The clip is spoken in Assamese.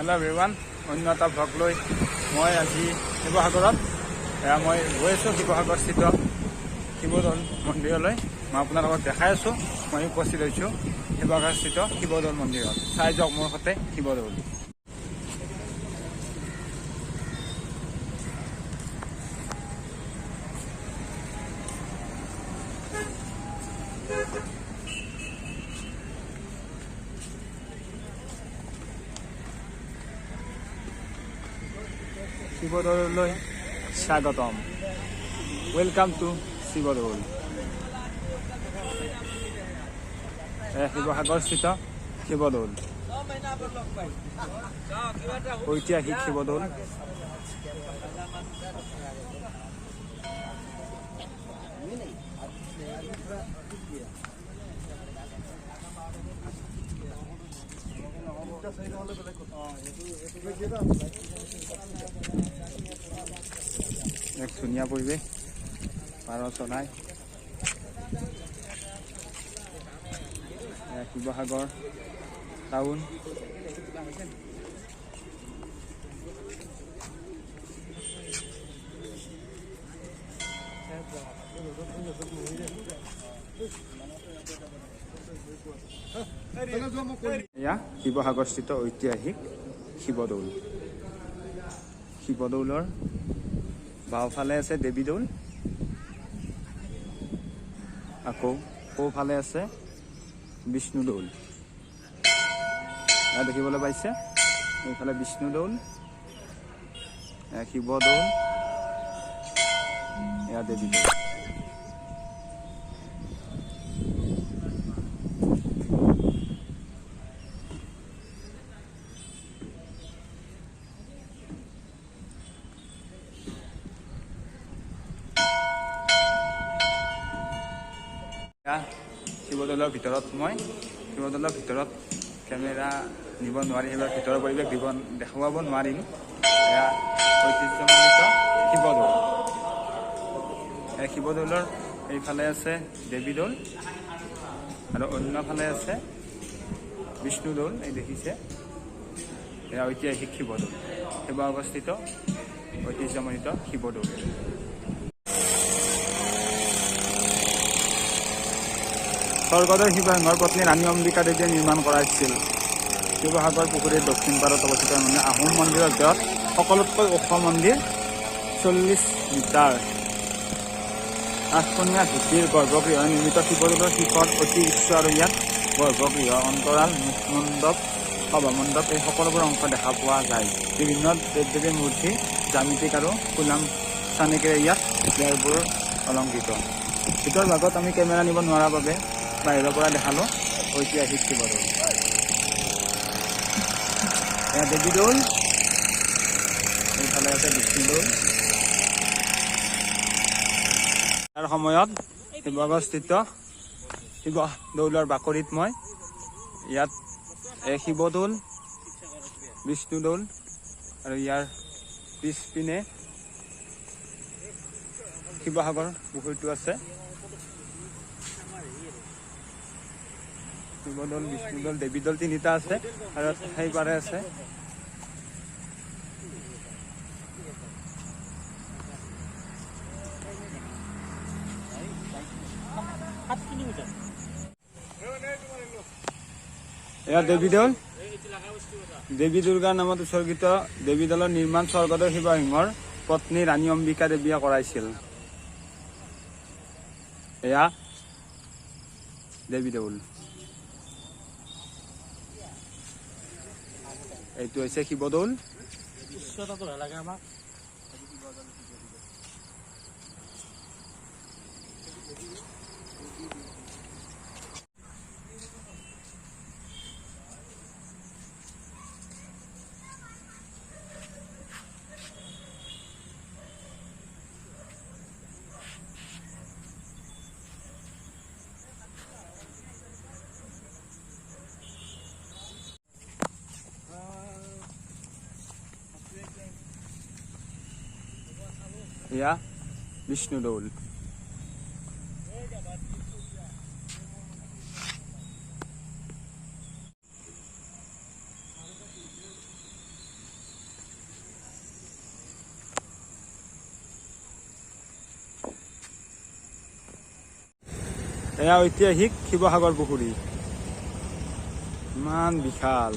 হেল্ল' এভৰিৱান, অন্য এটা ভ্লগ লৈ মই আজি শিৱসাগৰত মই গৈ আছোঁ শিৱসাগৰস্থিত শিৱদৌল মন্দিৰলৈ। মই আপোনালোকক দেখাই আছোঁ। মই উপস্থিত হৈছোঁ শিৱসাগৰস্থিত শিৱদৌল মন্দিৰত। চাই যাওক মোৰ সৈতে শিৱদৌল। শিৱদৌললৈ স্বাগতম। Welcome to Sivadol. শিৱসাগৰস্থিত শিৱদৌল, ঐতিহাসিক শিৱদৌল। এক ধুনীয়া পৰিৱেশ, পাৰ চৰাই। শিৱসাগৰ টাউন। এয়া শিৱসাগৰস্থিত ঐতিহাসিক শিৱদৌল। শিৱদৌলৰ বাওঁফালে আছে দেৱীদৌল, আকৌ সোঁফালে আছে বিষ্ণুদৌল। এয়া দেখিবলৈ পাইছে, এইফালে বিষ্ণুদৌল, শিৱদৌল, এয়া দেৱীদৌল। শিৱদৌলৰ ভিতৰত মই শিৱদৌলৰ ভিতৰত কেমেৰা নিব নোৱাৰি, সেইবাৰ ভিতৰৰ পৰিৱেশ দিব দেখুৱাব নোৱাৰিম। এয়া ঐতিহ্যমণ্ডিত শিৱদৌল। এই শিৱদৌলৰ এইফালে আছে দেৱীদৌল আৰু অন্যফালে আছে বিষ্ণুদৌল। এই দেখিছে, এয়া ঐতিহাসিক শিৱদৌল, শিৱসাগৰস্থিত ঐতিহ্যমণ্ডিত শিৱদৌল। স্বৰ্গদেউ শিৱসিংহৰ পত্নী ৰাণী অম্বিকা দেৱীয়ে নিৰ্মাণ কৰাইছিল। শিৱসাগৰ পুখুৰীৰ দক্ষিণ পাৰত অৱস্থিত মানে আহোম মন্দিৰৰ ভিতৰত সকলোতকৈ ওখ মন্দিৰ, 40 মিটাৰ। আঠকোণীয়া ভেটিৰ গৰ্ভগৃহ নিৰ্মিত শিৱদৌলৰ শিখৰ অতি উচ্চ আৰু ইয়াত গৰ্ভগৃহ, অন্তৰাল, মুখমণ্ডপ, সভামণ্ডপ এই সকলোবোৰ অংশ দেখা পোৱা যায়। বিভিন্ন দেৱ দেৱীৰ মূৰ্তি, জ্যামিতিক আৰু ফুলাম চানেকিৰে ইয়াত বেৰবোৰ অলংকৃত। ভিতৰ ভাগত আমি কেমেৰা নিব নোৱাৰাৰ বাবে বাহিৰৰ পৰা দেখালো ঐতিহাসিক শিৱদৌল। এয়া দেৱীদৌল, এইফালে আছে বিষ্ণুদৌল। ইয়াৰ সময়ত শিৱসাগৰস্থিত শিৱদৌলৰ বাকৰিত মই ইয়াত শিৱদৌল, বিষ্ণুদৌল আৰু ইয়াৰ পিছপিনে শিৱসাগৰ পুখুৰীটো আছে। শিৱদৌল, বিষ্ণুদৌল, দেৱীদৌল তিনিটা আছে আৰু সেইপাৰে আছে। এয়া দেৱীদৌল। দেৱী দুৰ্গাৰ নামত উৎসৰ্গিত দেৱীদৌলৰ নিৰ্মাণ স্বৰ্গদেউ শিৱসিংহৰ পত্নী ৰাণী অম্বিকা দেৱীয়ে কৰাইছিল। এয়া দেৱীদৌল। এইটো হৈছে শিৱদৌল। এয়া বিষ্ণুদৌল। এয়া ঐতিহাসিক শিৱসাগৰ পুখুৰী, ইমান বিশাল।